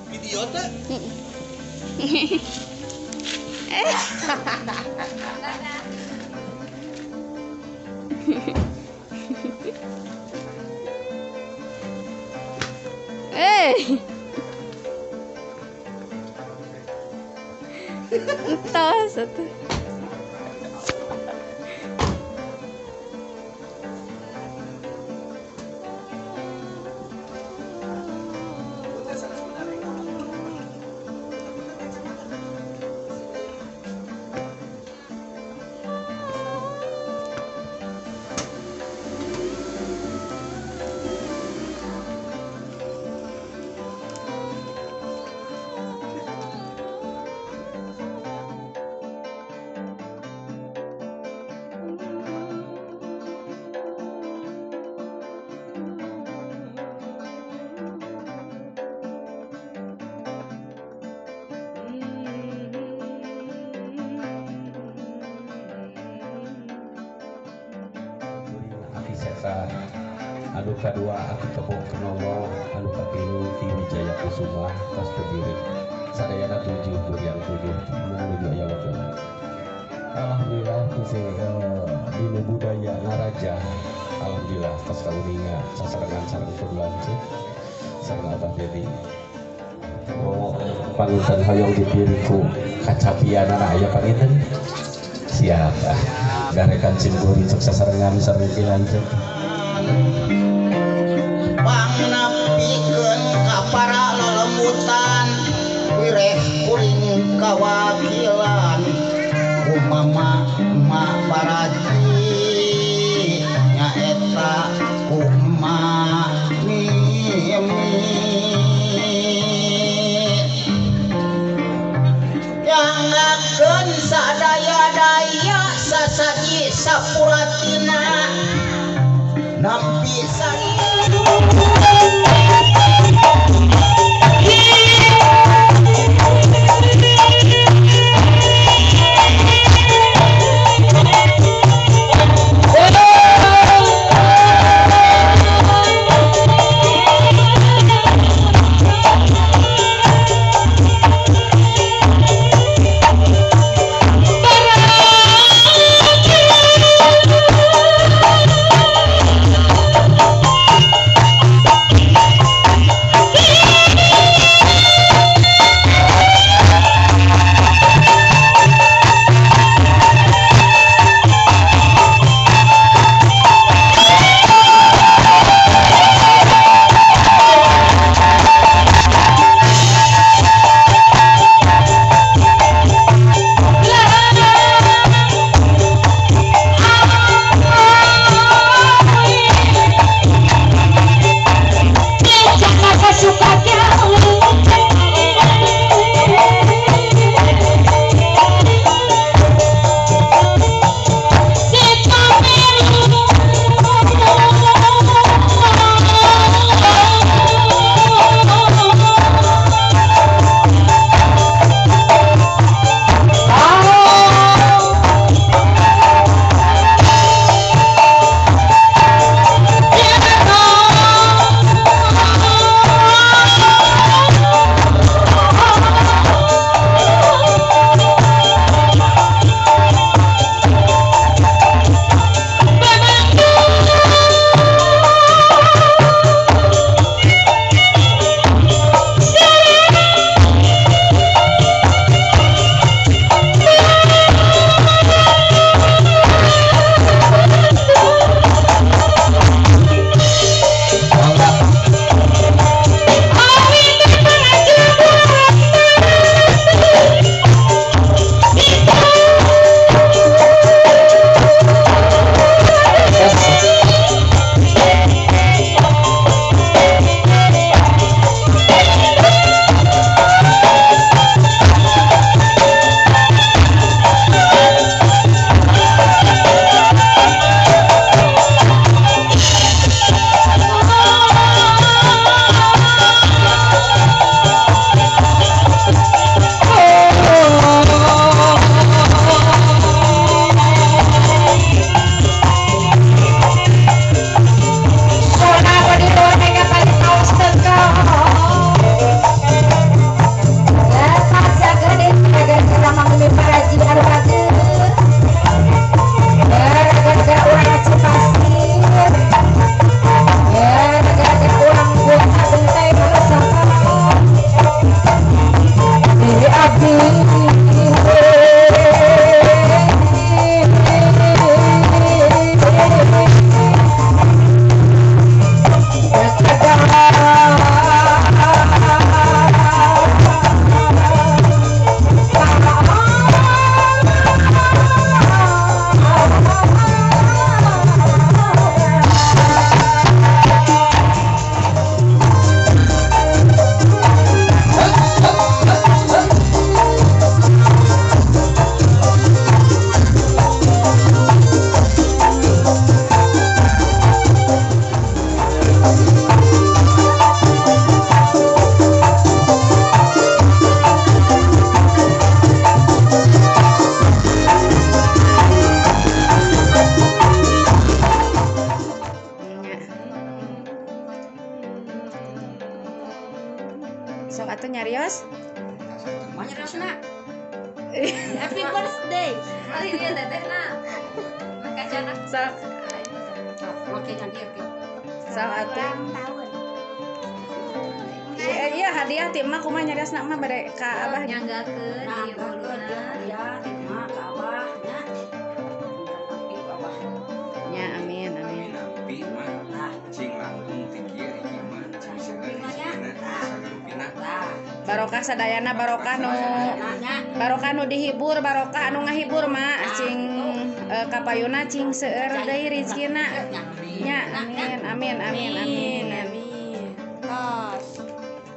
Video teh. Entos atuh. Seta anu kadua aki Kebo Kenowo anu katilu Ki Wijaya Kusuma tos terdiri sadayana 7 kuryang 7 menuju aya wakilna. Alhamdulillah kuse dina budaya ngaraja alhamdulillah tos kauninga sasarengan sareng pun lanceuk sareng Abah Dedi. Oh, panginten hoyong dipiriku kacapianana aya panginten siapa garekan simkuring sukses sarengan sareng ki lanceuk pangnapikeun ka para lelemutan wireh kuring kawakilan kumama emak paraji nyaeta ku emak mimi yangakeun sadaya-daya sasaji sapuratina nampi Kali dia teteh na. Maka canak. Sok. Sok, make nya kieu kieu. Sok atuh. Ulang tahun. Iya, iya, hadiah ti emak kumaha nyariosna, emak bade ka abah? Nyanggakeun Nah, ieu uluna. Hadiah ti emak ka abah nya. Tapi ku abah. Nya, amin, amin. Amin, api mah. Tah. Cing langkung ti kieu iki mah cing seueur rezekina sagarupina. Tah. Barokah sadayana, barokah nu Nya. barokah nu dihibur, barokah anu ngahibur, mak, cing kapayuna cing seueur deui rezekina. Nya. Nya, amin, amin, amin, amin. Amin. Tos.